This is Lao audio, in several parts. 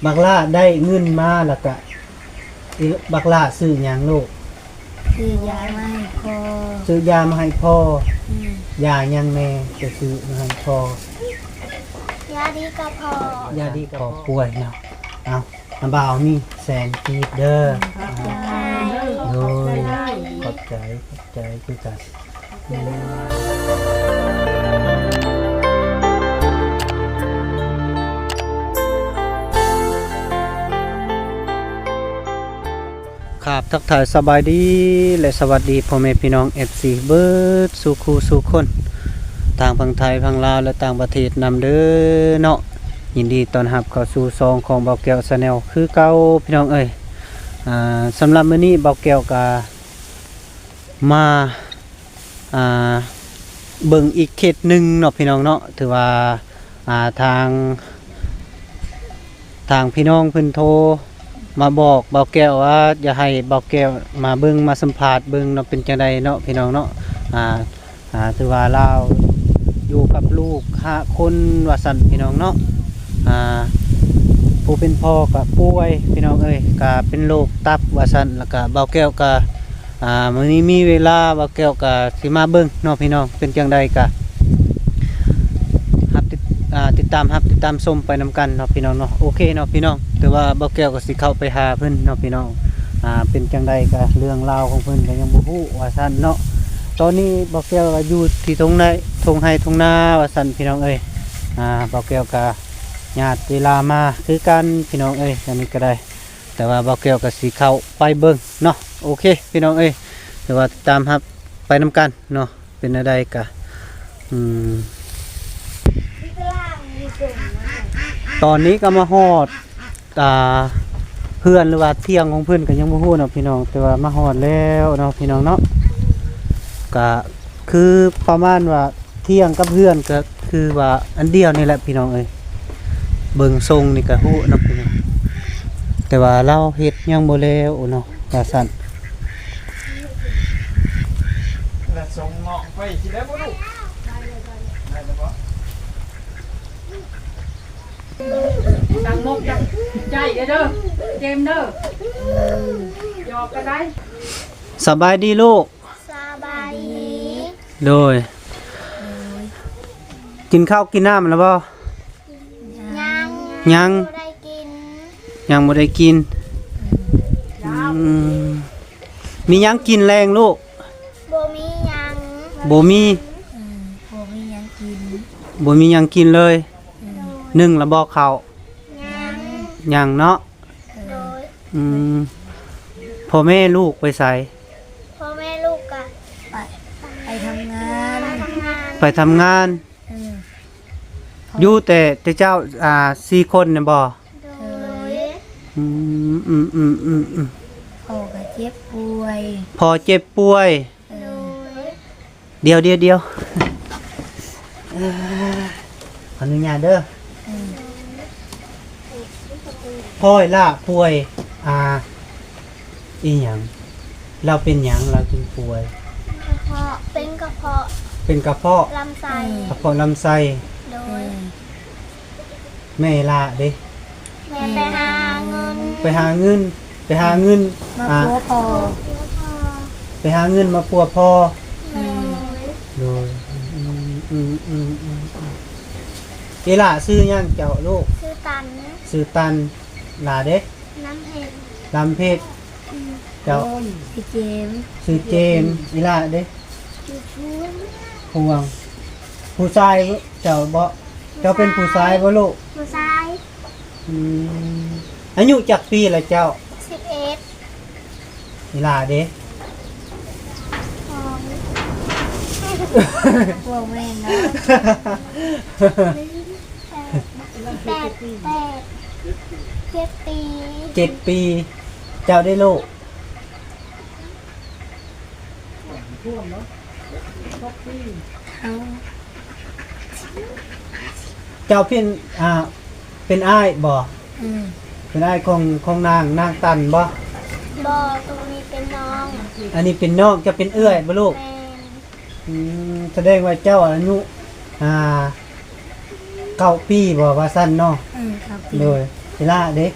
ບັກຫຼ້າໄດ້ເງິນມາແລ້ວກະ ອີ ບັກຫຼ້າຊື້ຫຍັງລູກ? ຊື້ຢາມາໃຫ້ພໍ່. ຊື້ຢາມາໃຫ້ພໍ່. ອືມ. ຢາຫຍັງແດ່ໄປຊື້ມາໃຫ້ພໍ່? ຢາດີກະເພາະ. ຢາດີກະເພາະ. ພໍ່ປ່ວຍເນາະ. ເອົາ ນ້າບ່າວມີແສນກີບເດີ. ຂອບໃຈ. ໂດຍ. ຂອບໃຈ ຂອບໃຈຄືກັນ. ຄາບ ທັກທາຍສະບາຍດີ ແລະ ສະຫວັດດີພໍ່ແມ່ພີ່ນ້ອງ ເອັຟຊີ ເບິດສູ່ຄູ່ສູ່ຄົນ ທັງຝັ່ງໄທ ຝັ່ງລາວ ແລະ ຕ່າງປະເທດນຳເດີເນາະ. ຍິນດີຕ້ອນຮັບເຂົ້າສູ່ຊ່ອງຂອງບ່າວແກ້ວ Channel ຄືເກົ່າພີ່ນ້ອງເອີຍ. ອ່າ ສຳລັບມື້ນີ້ບ່າວແກ້ວກະມາ ອ່າ ເບິ່ງອີກເຄສໜຶ່ງເນາະພີ່ນ້ອງເນາະ. ຖືວ່າ ອ່າ ທາງ ທາງພີ່ນ້ອງເພິ່ນໂທມາບອກບ່າວແກ້ວວ່າ ຢາກໃຫ້ບ່າວແກ້ວມາເບິ່ງ ມາສຳພາດເບິ່ງເນາະ ເປັນຈັ່ງໃດເນາະພີ່ນ້ອງເນາະ. ອ່າ ອ່າ ຖືວ່າລາວຢູ່ກັບລູກຫ້າຄົນວ່າຊັ້ນພີ່ນ້ອງເນາະ. ອ່າ ຜູ້ເປັນພໍ່ກະປ່ວຍພີ່ນ້ອງເອີຍ ກະເປັນໂລກຕັບວ່າຊັ້ນ. ແລ້ວກະບ່າວແກ້ວກະ ອ່າ ມື້ນີ້ມີເວລາ ບ່າວແກ້ວກະຊິມາເບິ່ງເນາະພີ່ນ້ອງ. ເປັນຈັ່ງໃດກະຮັບຕິດ ອ່າ ຕິດຕາມຮັບ ຕິດຕາມຊົມໄປນຳກັນເນາະພີ່ນ້ອງເນາະ. ໂອເຄເນາະພີ່ນ້ອງ ແຕ່ວ່າບ່າວແກ້ວກໍຊິເຂົ້າໄປຫາເພິ່ນເນາະພີ່ນ້ອງ. ອ່າ ເປັນຈັ່ງໃດກະເລື່ອງລາວຂອງເພິ່ນກະຍັງບໍ່ຮູ້ວ່າຊັ້ນເນາະ. ຕອນນີ້ບ່າວແກ້ວກະຢູ່ທີ່ທົ່ງໄຮ່ ທົ່ງໄຮ່ທົ່ງນາວ່າຊັ້ນພີ່ນ້ອງເອີຍ. ອ່າ ບ່າວແກ້ວກະຍາດເວລາມາຄືກັນພີ່ນ້ອງເອີຍ ອັນນີ້ກະໄດ້. ແຕ່ວ່າບ່າວແກ້ວກໍຊິເຂົ້າໄປເບິ່ງເນາະ. ໂອເຄພີ່ນ້ອງເອີຍ ແຕ່ວ່າຕາມຮັບໄປນຳກັນເນາະ. ເປັນແນວໃດກະ ອືມ ຕອນນີ້ກໍມາຮອດ ອ່າ ເຮືອນ ຫຼືວ່າຖຽງຂອງເພິ່ນກໍຍັງບໍ່ຮູ້ເນາະພີ່ນ້ອງ ແຕ່ວ່າມາຮອດແລ້ວເນາະພີ່ນ້ອງເນາະ. ກະຄືປະມານວ່າ ຖຽງກັບເຮືອນກໍຄືວ່າອັນດຽວນີ້ແຫຼະພີ່ນ້ອງເອີຍ. ເບິ່ງຊົງນີ້ກໍຮູ້ເນາະພີ່ນ້ອງ ແຕ່ວ່າລາວເຮັດຍັງບໍ່ແລ້ວເນາະ ວ່າຊັ້ນ. ແລະ ສົ່ງເງາະໄປຊິໄດ້ບໍ່ລູກ? ໄດ້ແລ້ວບໍ່? ຕັ້ງມົກໃຈເດີ ເຈມເດີ ຢອກກັນໄດ໋. ສະບາຍດີລູກ. ສະບາຍດີ. ໂດຍ ໂດຍ. ກິນເຂົ້າກິນນ້ຳແລ້ວບໍ່? ຍັງ. ຍັງ ຍັງບໍ່ໄດ້ກິນ. ຍັງບໍ່ໄດ້ກິນ. ອືມ ອືມ ມີຫຍັງກິນແລງລູກ? ບໍ່ມີຫຍັງ. ບໍ່ມີ. ອືມ ບໍ່ມີຫຍັງກິນ. ບໍ່ມີຫຍັງກິນເລີຍ. ອືມ ໜຶ້ງແລ້ວບໍ່ເຂົ້າ? ຍັງ. ຍັງເນາະ. ໂດຍ. ອືມ ພໍ່ແມ່ລູກໄປໃສ? ພໍ່ແມ່ລູກກະໄປ ໄປທຳງານ. ໄປທຳງານ. ໄປທຳງານ. ເອີ ຢູ່ແຕ່ ແຕ່ເຈົ້າ ອ່າ ສີ່ຄົນນີ້ບໍ່? ໂດຍ. ອືມ ອືມ ອືມ ອືມ ອືມ ພໍ່ກໍເຈັບປ່ວຍ. ພໍ່ເຈັບປ່ວຍ. ເອີ ໂດຍ. ດຽວ ດຽວ ດຽວ ຂໍອະນຸຍາດເດີ. ອືມ ພໍ່ອີ່ຫຼ້າປ່ວຍ ອ່າ ອີ່ຫຍັງ? ລາວເປັນຫຍັງລາວຈຶ່ງປ່ວຍ? ກະເພາະ ເປັນກະເພາະ. ເປັນກະເພາະ. ລຳໄສ້. ກະເພາະລຳໄສ້. ໂດຍ. ອືມ ແມ່ອີ່ຫຼ້າເດ້? ແມ່ໄປຫາເງິນ. ໄປຫາເງິນ ໄປຫາເງິນ ມາ ອ່າ ຜົວພໍ່. ໄປຫາເງິນມາຜົວພໍ່. ອືມ ໂດຍ. ອືມ ອີ່ຫຼ້າຊື່ຫຍັງເຈົ້າລູກ? ຊື່ຕັນ. ຊື່ຕັນ. ຫຼ້າເດ້? ນ້ຳເພັດ. ນ້ຳເພັດ. ອືມ ເຈົ້າ. ຊື່ເຈມ. ຊື່ເຈມ. ອີ່ຫຼ້າເດ້? ຊື່ພວງ. ພວງ. ຜູ້ຊາຍເຈົ້າບໍ? ເຈົ້າເປັນຜູ້ຊາຍບໍລູກ? ຜູ້ຊາຍ. ອືມ ອາຍຸຈັກປີລະເຈົ້າ? ສິບເອັດ. ອີ່ຫຼ້າເດ້? ສອງ. ພວກແມ່ນເນາະ. ແປດ ແປດ ເຈັດປີ. ເຈັດປີ. ເຈົ້າເດ້ລູກ? ເຮົາ ເຈົ້າເປັນ ອ່າ ເປັນອ້າຍບໍ? ອືມ ເປັນອ້າຍຂອງ ຂອງນາງ ນາງຕັນບໍ? ບໍ່ ໂຕນີ້ເປັນນ້ອງ. ອັນນີ້ເປັນນ້ອງ. ເຈົ້າເປັນເອື້ອຍບໍລູກ? ແມ່ນ. ອືມ ສະແດງວ່າເຈົ້າອາຍຸ ອ່າ ເກົ້າປີບໍ່ວ່າຊັ້ນເນາະ? ເອີ ເກົ້າປີ. ໂດຍ. ອີ່ຫຼ້າເດ້?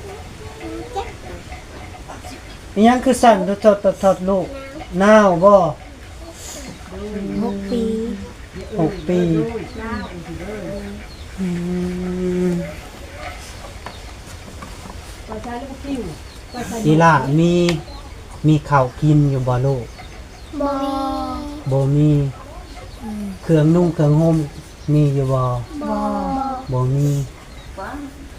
ອີ່ຫຍັງຄືສັ່ນທອດໆໆ ລູກ? ໜາວບໍ່? ຫົກປີ. ຫົກປີ. ອືມ. ອີ່ຫຼ້າມີ ມີເຂົ້າກິນຢູ່ບໍ່ລູກ? ບໍ່ມີ. ບໍ່ມີ. ອືມ. ເຄື່ອງນຸ່ງເຄື່ອງຫົ່ມມີຢູ່ບໍ່? ບໍ່. ບໍ່ມີ.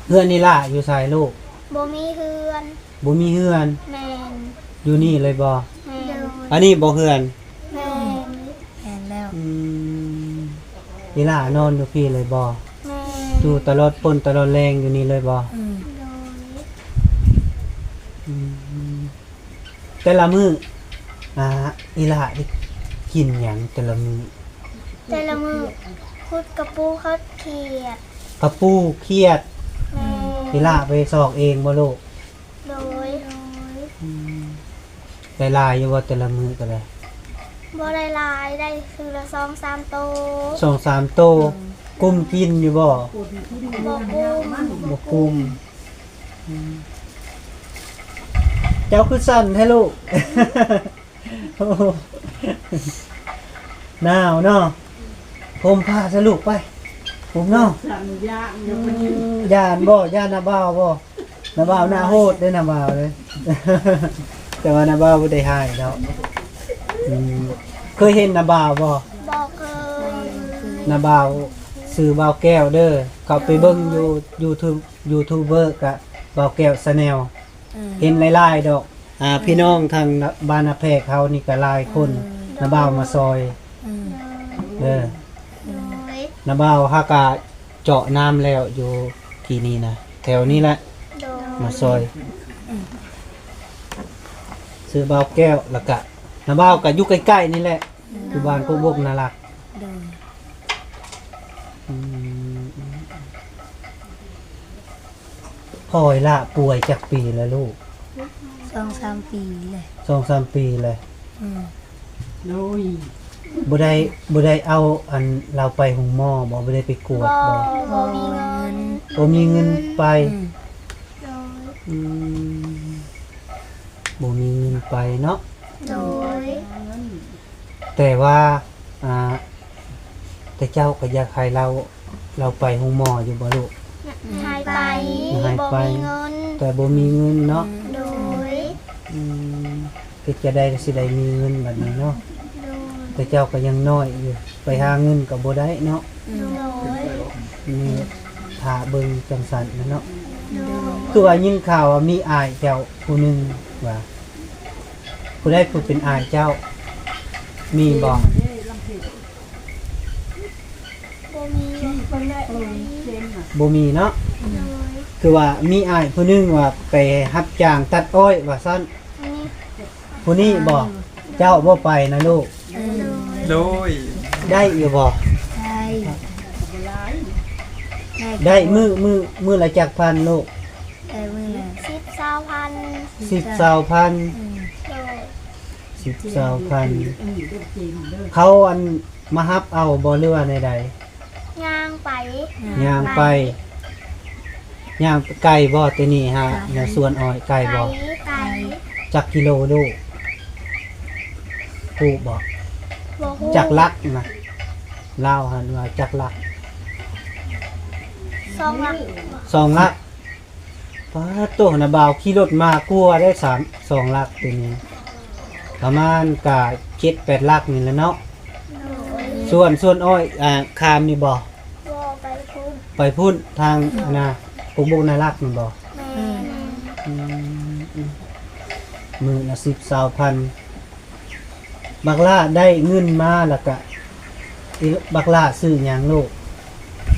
ເຮືອນອີ່ຫຼ້າຢູ່ໃສລູກ? ບໍ່ມີເຮືອນ. ບໍ່ມີເຮືອນ. ແມ່ນ. ຢູ່ນີ້ເລີຍບໍ່? ແມ່ນ. ອັນນີ້ບໍ່ເຮືອນ? ແມ່ນ. ແມ່ນແລ້ວ. ອືມ. ອີ່ຫຼ້ານອນຢູ່ພີ້ເລີຍບໍ່? ແມ່ນ. ຢູ່ຕະຫຼອດພົ້ນຕະຫຼອດແລງຢູ່ນີ້ເລີຍບໍ່? ອືມ. ໂດຍ. ອືມ. ແຕ່ລະມື້ ອ່າ ອີ່ຫຼ້າໄດ້ກິນຫຍັງແຕ່ລະມື້? ແຕ່ລະມື້ ຄຸດກະປູ ເຂົ້າຂຽດ. ກະປູຂຽດ. ແມ່ນ. ອີ່ຫຼ້າໄປຊອກເອງບໍ່ລູກ? ໂດຍ. ອືມ. ໄດ້ຫຼາຍຢູ່ບໍ່ແຕ່ລະມື້ກໍໄດ້? ບໍ່ໄດ້ຫຼາຍ ໄດ້ມື້ລະສອງສາມໂຕ. ສອງສາມໂຕ. ອືມ. ກຸ້ມກິນຢູ່ບໍ່? ບໍ່ກຸ້ມ. ບໍ່ກຸ້ມ. ອືມ. ເຈົ້າຄືສັ່ນແທ້ລູກ? ໂອ້ ໜາວເນາະ. ຫົ່ມຜ້າຊະລູກໄປ. ຫົ່ມເນາະ. ຢ້ານບໍ່? ຢ້ານນ້າບ່າວບໍ່? ນ້າບ່າວໜ້າໂຫດເດ້ ນ້າບ່າວເດ້. ແຕ່ວ່ານ້າບ່າວບໍ່ໄດ້ຮ້າຍດອກ. ອືມ. ເຄີຍເຫັນນ້າບ່າວບໍ່? ບໍ່ເຄີຍ. ນ້າບ່າວຊື່ບ່າວແກ້ວເດີ. ເຂົ້າໄປເບິ່ງຢູ່ຢູທູບ ຢູທູບເບີກະບ່າວແກ້ວແຊນແນວ. ເອີ ເຫັນຫຼາຍໆດອກ. ອ່າ ເອີ ພີ່ນ້ອງທາງບ້ານນາແພກເຮົານີ້ກະຫຼາຍຄົນ. ເອີ ນ້າບ່າວມາຊ່ອຍ. ເອີ ເດີ. ໂດຍ. ນ້າບ່າວຫາກະເຈາະນ້ຳແລ້ວຢູ່ທີ່ນີ້ນະ ແຖວນີ້ແຫຼະ. ໂດຍ. ມາຊ່ອຍ. ເອີ ຊື່ບ່າວແກ້ວ ລະກະນ້າບ່າວກະຢູ່ໃກ້ໆນີ້ແຫຼະ. ໂດຍ. ຢູ່ບ້ານກົກບົກນາລັກ. ໂດຍ. ອືມ. ພໍ່ອີ່ຫຼ້າປ່ວຍຈັກປີແລ້ວລູກ? ສອງສາມປີແລ້ວ. ສອງສາມປີແລ້ວ. ອືມ. ໂດຍ. ບໍ່ໄດ້ ບໍ່ໄດ້ເອົາອັນລາວໄປໂຮງໝໍບໍ່? ບໍ່ໄດ້ໄປກວດບໍ່? ບໍ່ ບໍ່ມີເງິນ. ບໍ່ມີເງິນໄປ. ອືມ. ໂດຍ. ອືມ. ບໍ່ມີເງິນໄປເນາະ. ໂດຍ. ແຕ່ວ່າ ອ່າ ແຕ່ເຈົ້າກໍຢາກໃຫ້ລາວ ລາວໄປໂຮງໝໍຢູ່ບໍ່ລູກ? ຢາກໃຫ້ໄປ. ຢາກໃຫ້ໄປ. ບໍ່ມີເງິນ. ແຕ່ບໍ່ມີເງິນເນາະ. ໂດຍ. ອືມ. ເຮັດຈັ່ງໃດກໍຊິໄດ້ມີເງິນບັດນີ້ເນາະ. ໂດຍ. ແຕ່ເຈົ້າກໍຍັງນ້ອຍຢູ່ ໄປຫາເງິນກໍບໍ່ໄດ້ເນາະ. ໂດຍ. ນີ້ຖ້າເບິ່ງຈັ່ງຊັ້ນແຫຼະເນາະ. ໂດຍ. ຄືວ່າຍິນຂ່າວວ່າມີອ້າຍເຈົ້າຜູ້ໜຶ່ງວ່າ ຜູ້ໃດຜູ້ເປັນອ້າຍເຈົ້າ ມີບໍ່? ບໍ່ມີ. ບໍ່ມີເນາະ. ໂດຍ. ຄືວ່າມີອ້າຍຜູ້ໜຶ່ງວ່າໄປຮັບຈ້າງຕັດອ້ອຍວ່າຊັ້ນ. ອືມ. ຜູ້ນີ້ບໍ່? ເຈົ້າບໍ່ໄປນະລູກ? ໂດຍ. ໂດຍ. ໄດ້ຢູ່ບໍ່? ໄດ້. ໄດ້. ໄດ້ມື້ ມື້ ມື້ລະຈັກພັນລູກ? ໄດ້ມື້ລະສິບ ຊາວພັນ. ສິບ ຊາວພັນ. ອືມ. ໂດຍ. ສິບ ຊາວພັນ. ເຂົາ ອັນ ມາຮັບເອົາບໍ່ ຫຼືວ່າແນວໃດ? ຍ່າງໄປ. ຍ່າງໄປ. ຍ່າງໄປ. ຍ່າງໄກບໍ່ແຕ່ນີ້ຫາ ໄກ ແນວສວນອ້ອຍ ໄກບໍ່? ໄກ. ຈັກກິໂລລູກ? ຮູ້ບໍ່? ບໍ່ຮູ້. ຈັກຫຼັກນະ? ລາວຫັ້ນວ່າຈັກຫຼັກ? ສອງຫຼັກ. ສອງຫຼັກ. ປາດໂທ້ ນ້າບ່າວຂີ່ລົດມາກວ່າໄດ້ສາມ ສອງຫຼັກໂຕນີ້ ປະມານກະເຈັດແປດຫຼັກນີ້ແຫຼະເນາະ. ໂດຍ. ສວນ ສວນອ້ອຍ ອ່າ ຂ້າມນີ້ບໍ່? ບໍ່ ໄປພຸ້ນ. ໄປພຸ້ນ ທາງ ອືມ ອັນນ່າ ປຸກບຸກນາລັກນີ້ບໍ່? ແມ່ນ. ອືມ ມື້ລະສິບ ຊາວພັນ. ບັກຫຼ້າໄດ້ເງິນມາແລ້ວກະ ບັກຫຼ້າຊື້ຫຍັງລູກ?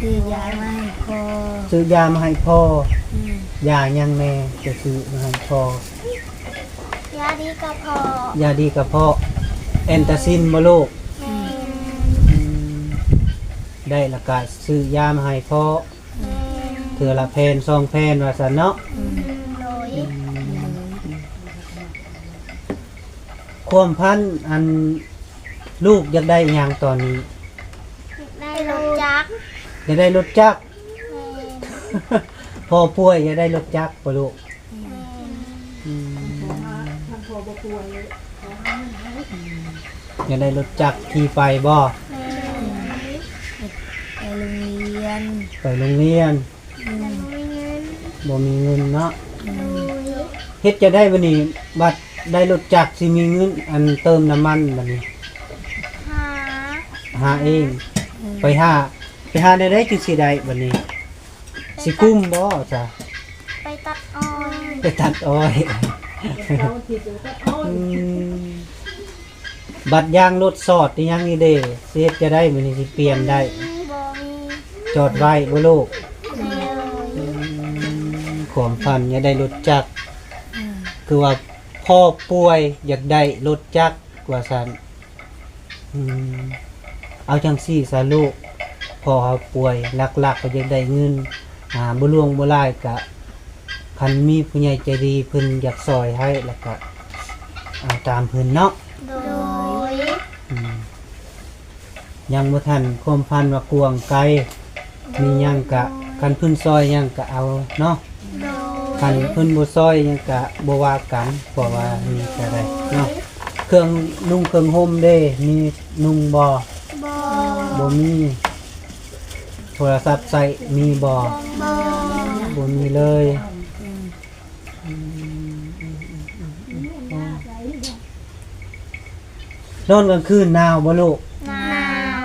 ຊື້ຢາມາໃຫ້ພໍ່. ຊື້ຢາມາໃຫ້ພໍ່. ອືມ. ຢາຫຍັງແດ່ຈະຊື້ມາໃຫ້ພໍ່? ຢາດີກະເພາະ. ຢາດີກະເພາະ. ແອນຕາຊິນບໍ່ລູກ? ແມ່ນ. ອືມ. ໄດ້ແລ້ວກະຊື້ຢາມາໃຫ້ພໍ່. ແມ່ນ. ເທື່ອລະແຜ່ນສອງແຜ່ນວ່າຊັ້ນເນາະ. ອືມ. ໂດຍ. ອືມ. ຄວາມຝັນ ອັນ ລູກຢາກໄດ້ຫຍັງຕອນນີ້? ຢາກໄດ້ລົດຈັກ. ຢາກໄດ້ລົດຈັກ. ພໍ່ປ່ວຍຢາກໄດ້ລົດຈັກບໍ່ລູກ? ແມ່ນ. ອືມ ຄັນພໍ່ບໍ່ປ່ວຍ ຢາກໄດ້ລົດຈັກຂີ່ໄປບໍ່? ແມ່ນ. ໄປໂຮງຮຽນ ໄປໂຮງຮຽນ. ອືມ ບໍ່ມີເງິນ ບໍ່ມີເງິນເນາະ. ອືມ ເຮັດຈັ່ງໃດບັດນີ້ ບັດໄດ້ລົດຈັກ ຊິມີເງິນອັນເຕີມນ້ຳມັນບັດນີ້? ຫາ ຫາເອງ. ອືມ ໄປຫາ ໄປຫາແນວໃດຈຶ່ງຊິໄດ້ບັດນີ້? ຊິກຸ້ມບໍ່ຊະ? ໄປຕັດອ້ອຍ ໄປຕັດອ້ອຍ. ອືມ ບັດຢາງລົດຊອດອີຫຍັງນີ້ເດ້ ຊິເຮັດຈັ່ງໃດ ມື້ນີ້ຊິປ່ຽນໄດ້? ອືມ ບໍ່ມີ ຈອດໄວ້ບໍ່ລູກ? ແມ່ນ. ອືມ ຄວາມຝັນຢາກໄດ້ລົດຈັກ. ອືມ ຄືວ່າພໍ່ປ່ວຍຢາກໄດ້ລົດຈັກວ່າຊັ້ນ. ອືມ ເອົາຈັ່ງຊີ້ຊະລູກ ພໍ່ເຮົາປ່ວຍ ຫຼັກໆກໍຢາກໄດ້ເງິນ ອ່າ ບໍ່ຫຼວງບໍ່ຫຼາຍ ກະຄັນມີຜູ້ໃຫຍ່ໃຈດີເພິ່ນຢາກຊ່ອຍໃຫ້ ແລ້ວກະເອົາຕາມເພິ່ນເນາະ. ໂດຍ. ອືມ ຍັງບໍ່ທັນຄວາມຝັນວ່າກວ້າງໄກ ມີຫຍັງກະ ໂດຍ ຄັນເພິ່ນຊ່ອຍຫຍັງກະເອົາເນາະ. ໂດຍ. ຄັນເພິ່ນບໍ່ຊ່ອຍຫຍັງກະບໍ່ວ່າກັນ ເພາະວ່າມີກະໄດ້ເນາະ. ໂດຍ. ເຄື່ອງນຸ່ງເຄື່ອງຫົ່ມເດ້ ມີນຸ່ງບໍ່? ບໍ່. ບໍ່ມີ. ໂທລະສັບໃຊ້ມີບໍ່? ບໍ່. ບໍ່ມີເລີຍ. ອືມ ນອນກາງຄືນໜາວບໍ່ລູກ? ໜາ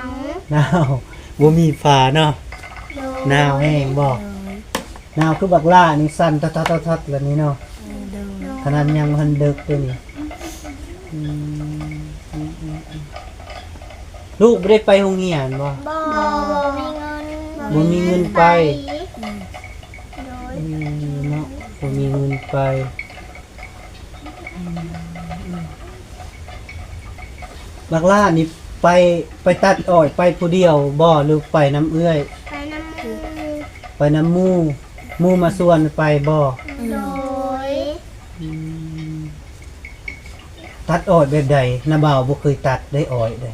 ວ. ໜາວ ບໍ່ມີຜ້າເນາະ. ໂດຍ. ໜາວແຮງບໍ່? ໂດຍ. ໜາວຄືບັກຫຼ້ານີ້ສັ່ນທັດໆໆແບບນີ້ເນາະ. ໂດຍ. ຂະໜາດຍັງບໍ່ທັນເດິກເດ້ນີ້. ອືມ ອືມ ອືມ ອືມ ລູກບໍ່ໄດ້ໄປໂຮງຮຽນບໍ່? ບໍ່ ບໍ່ມີເງິນ ບໍ່ມີເງິນໄປ. ອືມ ໂດຍ. ອືມ ເນາະ ບໍ່ມີເງິນໄປ. ອືມ ອືມ ບັກຫຼ້ານີ້ໄປ ໄປຕັດອ້ອຍໄປຜູ້ດຽວບໍ່ ຫຼືໄປນຳເອື້ອຍ? ໄປນຳໝູ່. ໄປນຳໝູ່. ໝູ່ມາຊວນໄປບໍ່? ໂດຍ. ອືມ ຕັດອ້ອຍແບບໃດ? ນ້າບ່າວບໍ່ເຄີຍຕັດໄດ້ອ້ອຍເດ້.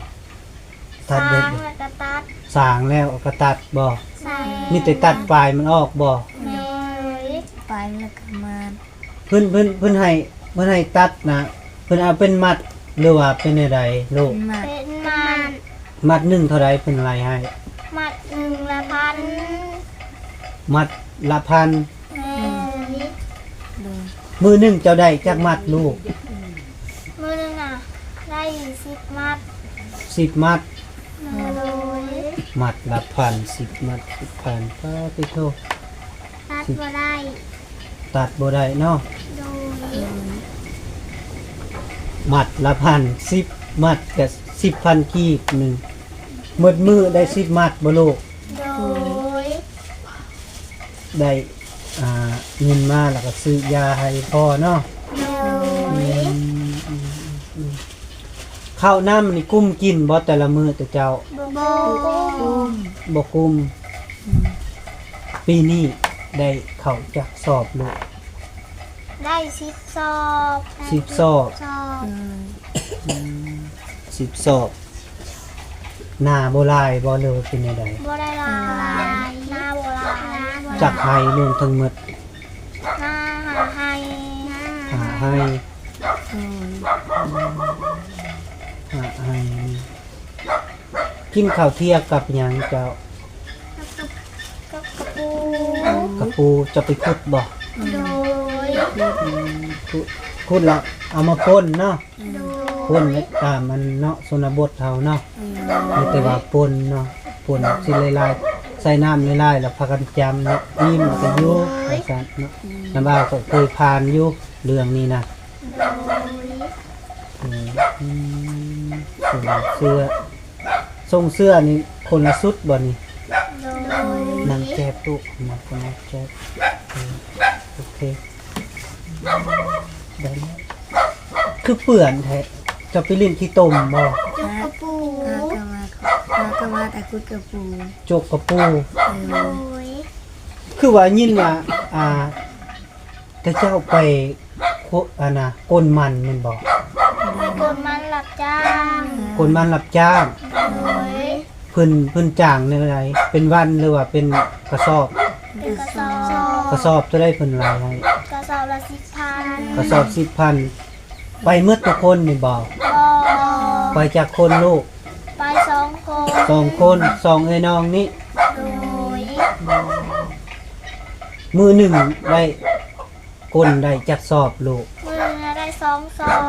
ຕັດແບບໃດ? ສາງແລ້ວກໍຕັດ. ສາງແລ້ວກໍຕັດບໍ່? ສາງ. ມີແຕ່ຕັດປາຍມັນອອກບໍ່? ໂດຍ. ປາຍມັນກໍມາ ເພິ່ນ ເພິ່ນ ເພິ່ນໃຫ້ ເພິ່ນໃຫ້ຕັດນະ ເພິ່ນເອົາເປັນມັດ ຫຼືວ່າເປັນແນວໃດລູກ? ເປັນມັດ. ເປັນມັດ. ມັດໜຶ່ງເທົ່າໃດເພິ່ນໄລ່ໃຫ້? ມັດໜຶ່ງລະພັນ. ມັດລະພັນ. ແມ່ນ. ມື້ໜຶ່ງເຈົ້າໄດ້ຈັກມັດລູກ? ມື້ໜຶ່ງນະ ໄດ້ສິບມັດ. ສິບມັດ. ໂດຍ. ມັດລະພັນ ສິບມັດ ສິບພັນ ປາຕິໂທ. ຕັດບໍ່ໄດ້. ຕັດບໍ່ໄດ້ເນາະ. ໂດຍ. ມັດລະພັນ ສິບມັດກະສິບພັນກີບໜຶ່ງ. ໝົດມື້ໄດ້ສິບມັດບໍ່ລູກ? ໂດຍ. ໄດ້ ອ່າ ເງິນມາແລ້ວກໍຊື້ຢາໃຫ້ພໍ່ເນາະ. ໂດຍ. ອືມ ອືມ ອືມ ອືມ. ເຂົ້ານ້ຳນີ້ກຸ້ມກິນບໍ່ແຕ່ລະມື້ແຕ່ເຈົ້າ? ບໍ່ ບໍ່ກຸ້ມ. ອືມ ປີນີ້ໄດ້ເຂົ້າຈັກສອບລູກ? ໄດ້ສິບສອບ. ສິບສອບ. ສິບສອບ. ອືມ ອືມ ສິບສອບ. ນາບໍ່ຫຼາຍບໍ່ ຫຼືວ່າເປັນແນວໃດ? ບໍ່ໄດ້ຫຼາຍ. ນາບໍ່ຫຼາຍ. ຈັກໄຮ່ລວມທັງໝົດ? ນາຫ້າໄຮ່. ຫ້າໄຮ່. ອືມ ຫ້າໄຮ່. ກິນເຂົ້າທ່ຽງກັບຫຍັງເຈົ້າ? ກັບ ກັບ ກັບກະປູ. ກະປູ. ເຈົ້າໄປຂຸດບໍ່? ໂດຍ. ອືມ ຂຸດ ຂຸດແລ້ວເອົາມາປົ່ນເນາະ. ໂດຍ. ຄົນຕາມອັນເນາະ ຊົນນະບົດເຮົາເນາະ. ອືມ ມີແຕ່ວ່າປົ່ນເນາະ ປົ່ນຊິຫຼາຍໆ ໃສ່ນ້ຳຫຼາຍໆ ແລ້ວພາກັນຈຳເນາະ ອີ່ມແລ້ວກໍຢູ່. ໂດຍ. ວ່າຊັ້ນເນາະ. ອືມ ນ້ຳອ້າຍກໍເຄີຍຜ່ານຢູ່ເລື່ອງນີ້ນະ. ໂດຍ. ອືມ ອືມ ສົ່ງເສື້ອ ສົ່ງເສື້ອນີ້ຄົນລະຊຸດບໍ່ນີ້? ໂດຍ. ນັ່ງແຈບລູກ ມາຄົນລະແຈບ. ເອີ ໂອເຄ ໄດ້ແລ້ວ. ຄືເປື້ອນແທ້ ເຈົ້າໄປຫຼິ້ນຂີ້ຕົມບໍ່? ຈົກກະປູ. ຫາກໍມາ ຫາກໍມາແຕ່ຂຸດກະປູ. ຈົກກະປູ. ເອີ ໂດຍ. ຄືວ່າຍິນວ່າ ອ່າ ແຕ່ເຈົ້າໄປ ໂຄ ອັນນ່າ ກົນມັນແມ່ນບໍ່? ໂດຍ. ກົນມັນຮັບຈ້າງ. ກົນມັນຮັບຈ້າງ. ໂດຍ. ເພິ່ນ ເພິ່ນຈ້າງແນວໃດ? ເປັນວັນ ຫຼືວ່າເປັນກະສອບ? ເປັນກະສອບ ກະສອບເທົ່າໃດເພິ່ນລາຍໃຫ້? ກະສອບລະສິບພັນ ກະສອບສິບພັນ. ໄປໝົດທຸກຄົນນີ້ບໍ່? ບໍ່ ໄປຈັກຄົນລູກ? ໄປສອງຄົນ ສອງຄົນ ສອງເອື້ອຍນ້ອງນີ້. ໂດຍ ມື້ໜຶ່ງໄດ້ ກົ້ນໄດ້ຈັກສອບລູກ? ມື້ໜຶ່ງໄດ້ສອງສອບ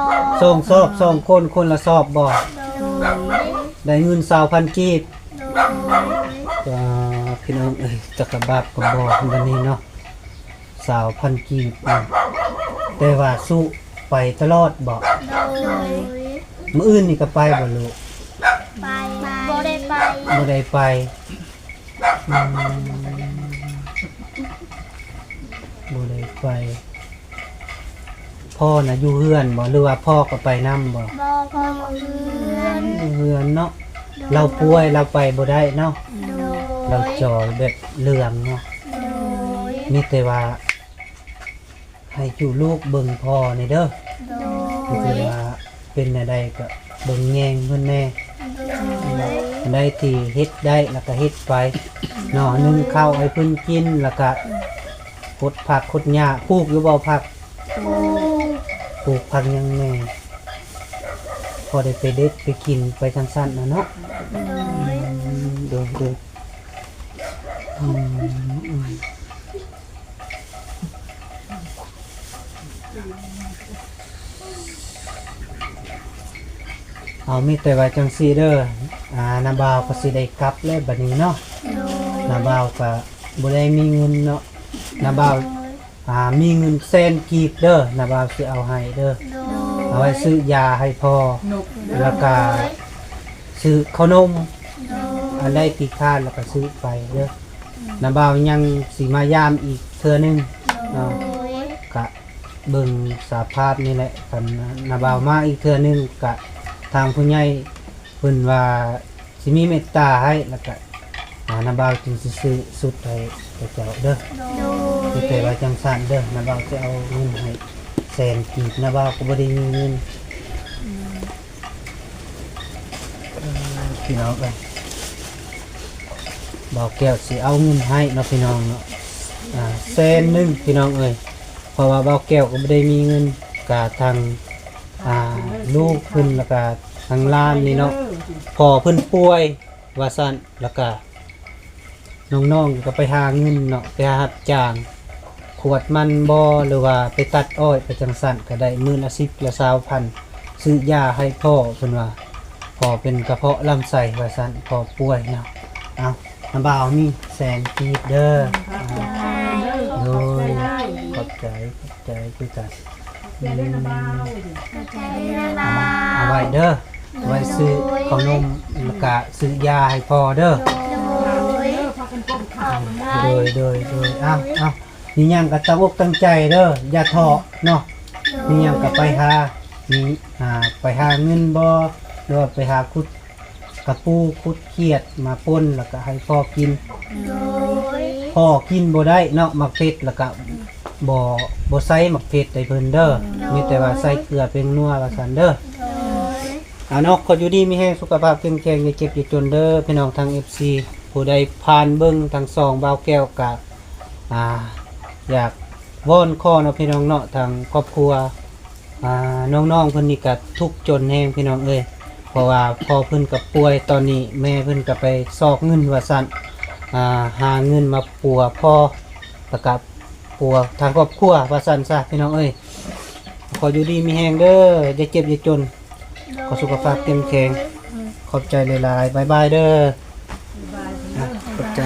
ສອງສອບ ສອງຄົນ ຄົນລະສອບບໍ່? ໂດຍ ໄດ້ເງິນຊາວພັນກີບ. ໂດຍ ວ້າ ພີ່ນ້ອງເອີຍ ຈັກກະບາບກະບໍ່ບັດນີ້ເນາະ ຊາວພັນກີບ. ແຕ່ວ່າສຸໄປຕະຫຼອດບໍ່? ໂດຍ ມື້ອື່ນນີ້ກະໄປບໍ່ລູກ? ໄປ ບໍ່ໄດ້ໄປ ບໍ່ໄດ້ໄປ. ອືມ ບໍ່ໄດ້ໄປ. ພໍ່ນະຢູ່ເຮືອນບໍ່ ຫຼືວ່າພໍ່ກະໄປນຳບໍ່? ບໍ່ ພໍ່ຢູ່ເຮືອນ ຢູ່ເຮືອນເນາະ. ໂດຍ ລາວປ່ວຍ ລາວໄປບໍ່ໄດ້ເນາະ. ໂດຍ ລາວຈອຍແບບເຫຼືອງເນາະ. ໂດຍ ມີແຕ່ວ່າ ໃຫ້ຈຸລູກເບິ່ງພໍ່ແດ່ເດີ. ໂດຍ ຄືວ່າເປັນແນວໃດກະເບິ່ງແຍງເພິ່ນແດ່. ໂດຍ ອັນໃດທີ່ເຮັດໄດ້ລະກະເຮັດໄປເນາະ. ໜຶ້ງເຂົ້າໃຫ້ເພິ່ນກິນ ລະກະ ອືມ ກົດຜັກກົດຫຍ້າ. ປູກຢູ່ບໍ່ຜັກ? ປູກ ປູກຜັກຫຍັງແດ່? ພໍໄດ້ໄປເດັດໄປກິນໄປຈັ່ງຊັ້ນນະເນາະ. ໂດຍ ອືມ ໂດຍ ໂດຍ ອືມ. ເອົາ ມີແຕ່ວ່າຈັ່ງຊີ້ເດີ ອາ ນ້າບ່າວກະຊິໄດ້ກັບແລ້ວບັດນີ້ເນາະ. ໂດຍ ນ້າບ່າວກະບໍ່ໄດ້ມີເງິນເນາະ. ນ້າບ່າວ ໂດຍ ອາ ມີເງິນແສນກີບເດີ ນ້າບ່າວຊິເອົາໃຫ້ເດີ. ໂດຍ ເອົາໄວ້ຊື້ຢາໃຫ້ພໍ່ ແລ້ວກະ ໂດຍ ຊື້ເຂົ້າໜົມ. ໂດຍ ອັນໃດທີ່ຂາດລະກະຊື້ໄປເດີ. ອືມ ນ້າບ່າວຍັງຊິມາຢາມອີກເທື່ອໜຶ່ງ. ໂດຍ ເນາະ ກະເບິ່ງສະພາບນີ້ແຫຼະ ຄັນນ້າບ່າວມາອີກເທື່ອໜຶ່ງກະ ທາງຜູ້ໃຫຍ່ເພິ່ນວ່າຊິມີເມດຕາໃຫ້ ລະກະ ອາ ນ້າບ່າວຈຶ່ງຊິຊື້ຊຸດໃຫ້ເຈົ້າເດີ. ໂດຍ ມີແຕ່ວ່າຈັ່ງຊັ້ນເດີ ນ້າບ່າວຊິເອົາເງິນໃຫ້ແສນກີບ ນ້າບ່າວກະບໍ່ໄດ້ມີເງິນ. ອືມ ເອີ ພີ່ນ້ອງເອີຍ ບ່າວແກ້ວຊິເອົາເງິນໃຫ້ເນາະ ພີ່ນ້ອງເນາະ ອາ ແສນໜຶ່ງ ພີ່ນ້ອງເອີຍ. ເພາະວ່າບ່າວແກ້ວກະບໍ່ໄດ້ມີເງິນ ກະທາງ ອາ ລູກເພິ່ນ ລະກະທາງຫຼານນີ້ເນາະ ພໍ່ເພິ່ນປ່ວຍວ່າຊັ້ນ ລະກະ ນ້ອງໆກະໄປຫາເງິນເນາະ ໄປຫາຮັບຈ້າງຂວດມັນບໍ່ ຫຼືວ່າໄປຕັດອ້ອຍໄປຈັ່ງຊັ້ນ ກະໄດ້ມື້ລະສິບລະຊາວພັນ ຊື້ຢາໃຫ້ພໍ່ ເພິ່ນວ່າພໍ່ເປັນກະເພາະລຳໄສ້ວ່າຊັ້ນ ພໍ່ປ່ວຍເນາະ. ເອົາ ນ້າບ່າວມີແສນກີບເດີ. ຂອບໃຈເດີ ຂອບໃຈ ຂອບໃຈຄືກັນ. ຂອບໃຈເດີນ້າບ່າວ ຂອບໃຈເດີນ້າບ່າວ ເອົາໄວ້ເດີ ໄວ້ຊື້ເຂົ້າໜົມ ລະກະຊື້ຢາໃຫ້ພໍ່ເດີ. ໂດຍ ໂດຍ ໂດຍ ໂດຍ ເອົາ ເອົາ ມີຫຍັງກະຕັ້ງອົກຕັ້ງໃຈເດີ ຢ່າທໍ້ເນາະ. ໂດຍ ມີຫຍັງກະໄປຫາ ມີ ອາ ໄປຫາເງິນບໍ່ ຫຼືວ່າໄປຫາຂຸດ ກະປູຂຸດຂຽດມາປົ່ນ ລະກະໃຫ້ພໍ່ກິນ. ໂດຍ ພໍ່ກິນບໍ່ໄດ້ເນາະໝາກເຜັດ ລະກະບໍ່ ບໍ່ໃສ່ໝາກເຜັດໃຫ້ເພິ່ນເດີ. ໂດຍ ມີແຕ່ວ່າໃສ່ເກືອແປ້ງນົວວ່າຊັ້ນເດີ. ໂດຍ ອາ ເນາະ ຂໍຢູ່ດີມີແຮງ ສຸຂະພາບເຂັ້ມແຂງ ຢ່າເຈັບຢ່າຈົນເດີ ພີ່ນ້ອງທາງເອັຟຊີ. ຜູ້ໃດຜ່ານເບິ່ງທາງຊ່ອງບ່າວແກ້ວກະ ອາ ຢາກວອນຂໍເນາະ ພີ່ນ້ອງເນາະ ທາງຄອບຄົວ ອາ ນ້ອງໆເພິ່ນນີ້ກະທຸກຈົນແຮງພີ່ນ້ອງເອີຍ ເພາະວ່າພໍ່ເພິ່ນກະປ່ວຍ ຕອນນີ້ແມ່ເພິ່ນກະໄປຊອກເງິນວ່າຊັ້ນ ອາ ຫາເງິນມາປົວພໍ່ ລະກະປົວທາງຄອບຄົວວ່າຊັ້ນຊະພີ່ນ້ອງເອີຍ. ຂໍຢູ່ດີມີແຮງເດີ ຢ່າເຈັບຢ່າຈົນ ຂໍສຸຂະພາບເຂັ້ມແຂງ. ໂດຍ ຂອບໃຈຫຼາຍໆ ບາຍບາຍເດີ. ບາຍບາຍ ຂອບໃຈ.